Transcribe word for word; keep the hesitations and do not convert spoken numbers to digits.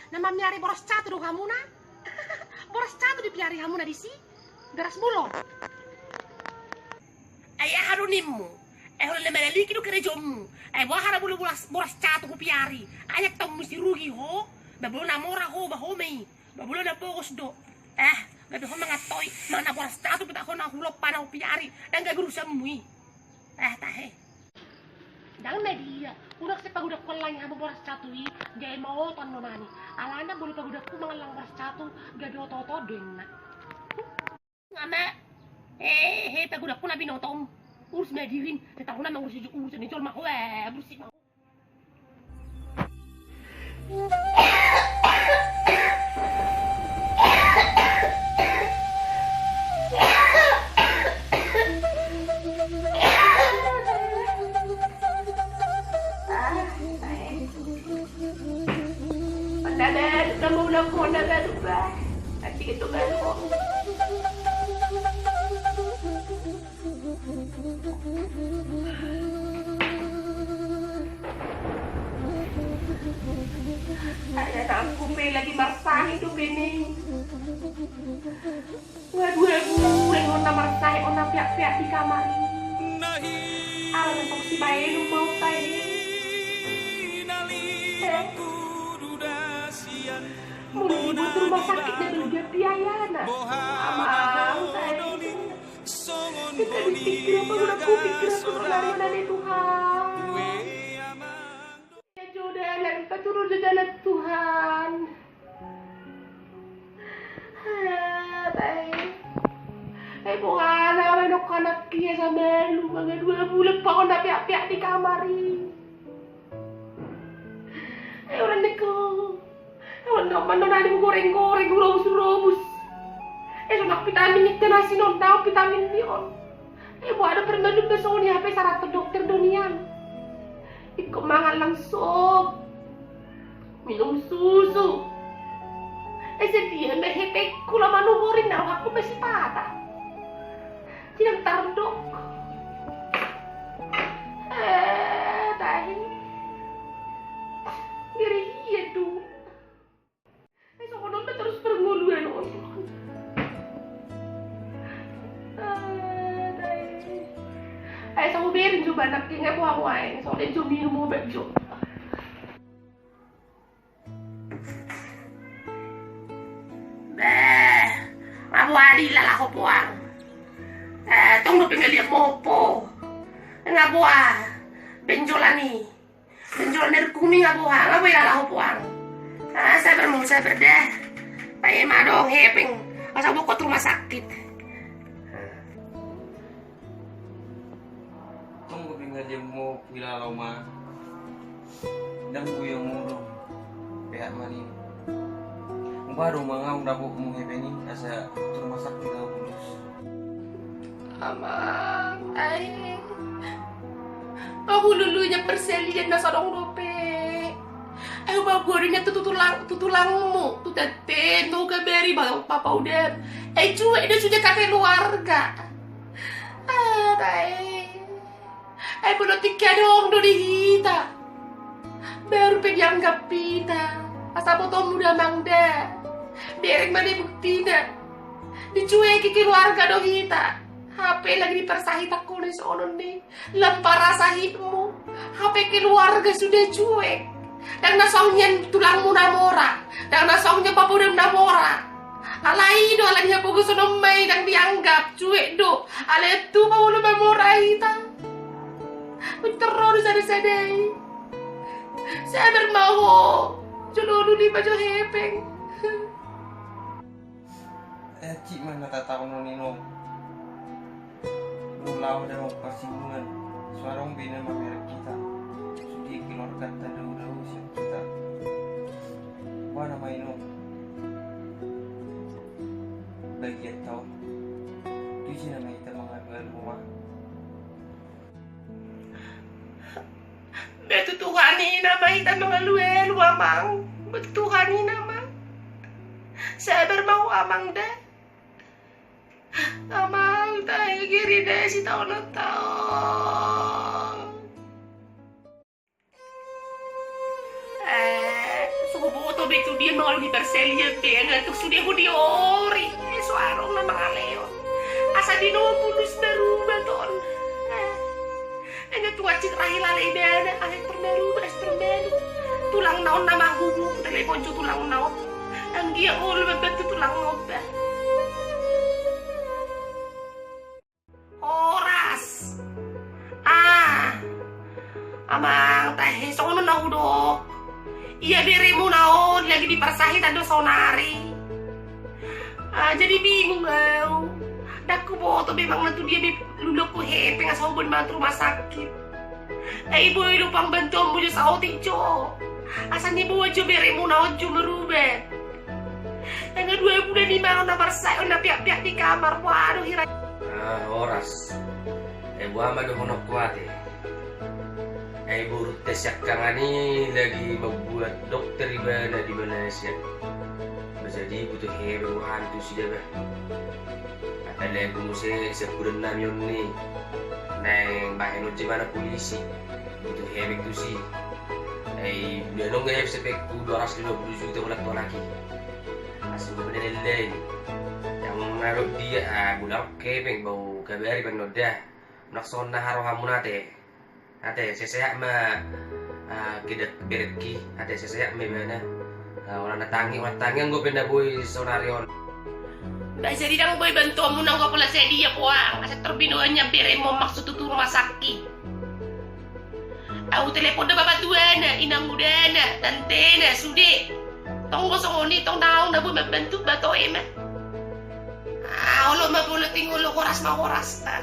Na mamiari boras catu do hamuna? Boras catu dipiari hamuna disi? Garas bulung. Ai aha do nimmu? Ai holan na manaliki do karejomu. Ai boha na bolo boras, boras catu hupiari? Ai angka taonmu si rugi ho. Ba bolo na mora ho, ba ho ma i. Ba bolo na pogos do. Eh, gabe ho mangatoi, manang na boras catu pe tak ho na hulompa na hupiari. Ndang gabe urusanmu i. Eh, tahe. Ndang na dia, unang sai pagudangkon lagi hamu boras catu i, gabe maoton do nani. Alana bolo pagudangku mangallang boras catu, gabe oto-oto do inna. Ngana, he, he, pagudangku na binotom. Urus ma dirim, tetap unang mangurusi urusan ni jolma ho, eh, bursik ma ho. Honda baru, kamu ulang honda baru, bah. Nanti gitu baru kok. Ai anakku pe lagi marsahit dope ni. Nga dua bulan on na marsahit on na peak-peak di kamar i. Ala na tong sibaen umbaon tahe. Eh. Molo dibuat rumah sakit na belgia biayana. Amang tahe. Kita dipikir apa guna kupikir apa guna mana ni Tuhan. Ya jodoh anak kita turun di jalan Tuhan. Hah, tai. Eh, bongana, weno kanak kia sama lu, manga dua bulan pa on na peak-peak di kamar i. Eh, orang neko. Ewan na mano nani goreng-goreng, urobus-urobus. Eh, sonang vitamin ni kena sinon, daun vitamin ni on. Eh, bo ada permenduk da soni hape saraton dokter do nian. Ikko mangan langsop. Minum susu. Eh, sedia me hepengku la manuhorin na rohakku pe sipata. Sidang tardok. Eh, tahi. Ngeri iya tu. Ai songon on ma terus perngoluan on. Ah, tai. Ai sahu berin jo banak ke nga boha boha ai. Sahu den jo minum obat jo. Beh, nga boha di lalaho poang. Eh, tong dope nga liat mopo. Nga boha benjolan i. Penjual nerkumi nga boha, nga boha ilala ho poang. Ah, sabar mo, sabar da. Paima dong hepeng. Asa bokot rumah sakit. Tong gue pinggir dia mau ilala ma. Dang gue yang ngurung. Pihak mani. Baru mangau dapot mu hepeng i, asa rumah sakit dapot. Amang, ai. Hulului na perselian na so adong dope. Ai hubaen do nian tu tulang, tu tulangmu, tu tenten, tu gabari, bapaudamu. Ai cuek do sude keluarga. Ah, tai. Ai molo tingki adong do di hita. Baru pe dianggap hita. Asa botomu da amang da. Bereng ma da buktina. Dicueki keluarga do hita. Hape lagi dipersahit angka on i songon on i. Lam parasahitmu. Hape keluarga sude cuek. Dang na songon i tulangmu na mora. Dang na songon i bapaudamu na mora. Alai do, alani hapogoson on ma i dang dianggap, cuek do. Alai tu ma olo mamora hita. Pintor ro do sada-sada i. Sabar ma ho. Jolo do lima jo hepeng. Eh, cik ma na tataon on i no. Molo adong parsinggungan, so adong be na mamereng hita. Sude keluarganta dao-dao sian hita. Boha nama i no. Bagian tao. Tu ise nama hita mangalu-alu ma. Ba tu Tuhan i nama hita mangalu-alu amang. Ba tu Tuhan i nama. Sabar ma ho amang da. Amang, tahe giri da sitaonon-taon. Eh, so huboto be Itu dia mangalo di Parsel ia pe, nga tung sude ho di ori. Eh, so adong na mangalehon. Asa di nombu nus marubat on. Eh, nga tung ancik ra hilala ibana, asa tor marubat, asa tor marubat. Tulangna on na manghubung, telepon jo tulangna on. Anggiat olo mambantu tulangna on, bah. Horas. Ah. Amang, tahe, songon on na hudok. Ia beremuna on lagi di parsahitan do saonari. Ah, jadi bingung au. Ndang huboto be manang na tu dia be lulukku hepeng asa huboan mangan tu rumah sakit. Ai boi do pangbantuonmu jo saotik jo. Asa niboan jo beremuna on jo marubat. Nga dua bulan i ma on na marsae on na piak-piak di kamar. Waduh, hira. Ah, horas. Eh, boha ma dohononku ate. Ai borunta siangkangan i lagi mambuat dokter ibana di Malaysia. Bah, jadi butuh hepeng rohana tusi da, bah. Apalagi muse sian hudanami on i. Naeng bahenon jemana polisi. Butuh hepeng tusi. Ai bulan on nga hepeng sepengku dua ratus lima puluh juta bulan tolak i. Asa gue pada lain-lain. Yang ngadok dia, ah, bulan hepeng bau kabari panoda. Maksudna harohamu nate. Ate, sesehat ma, ah, kida bereki. Ate, sesehat ma ibana. Ah, orang na tangi, orang tangi anggo pe na boi saonari on. Bah, jadi ndang boi bantuonmu nanggo pola sadia poang. Asa tor binoannya beremu maksud tu rumah sakit. Au telepon da bapatuana, inangudana, tantena, sude. Tong do songon i, tong naung na boi mambantu bah, toe ma. Ah, olo ma boloting, olo, horas ma horas. Ah.